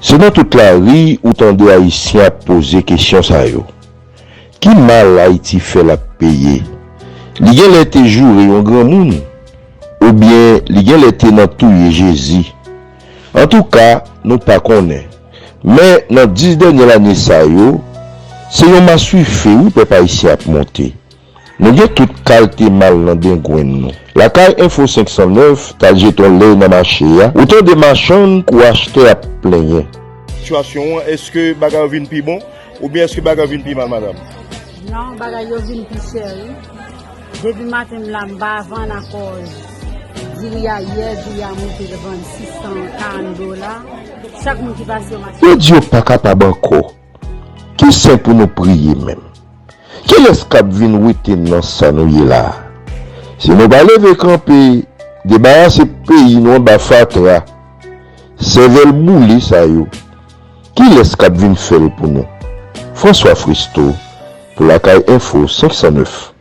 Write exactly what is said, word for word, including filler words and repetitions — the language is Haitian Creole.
Se nan tout lari ou tande Ayisyen ap poze kesyon sa yo. Ki mal Ayiti fè l ap peye? Li genlè te joure yon granmoun? Oubyen li genlè te nan touye Jezi? Antouka, nou pa konnen. Men nan dis dènye lane sa yo, se yon maswife wi pèp ayisyen ap monte. Nou gen tout kalte mal nan dengwenn nou. Lakay Enfo senk san nèf t al jete yon lèy nan mache a, ou tande machann kou achtè ap plenyen. Sitiyasyon an, èske bagay yo vin pi bon oubyen èske bagay yo vin pi mal, madanm? Non, bagay yo vin pi chè, wi. Depi maten m la, m pa vann akòz diri a yè, diri a monte vann sis san karant dola. Chak moun ki pase yo mache. Yo di yo pa kapab ankò. Ki sen pou nou priye menm? Kilès k ap vin wete n nan sa nou ye la a? Si nou pa leve kanpe, debarase peyi nou anba fatra, sèvèl boule sa yo, kilès k ap vin fè l pou nou? François Fristo, pou Lakay Enfo senk san nèf.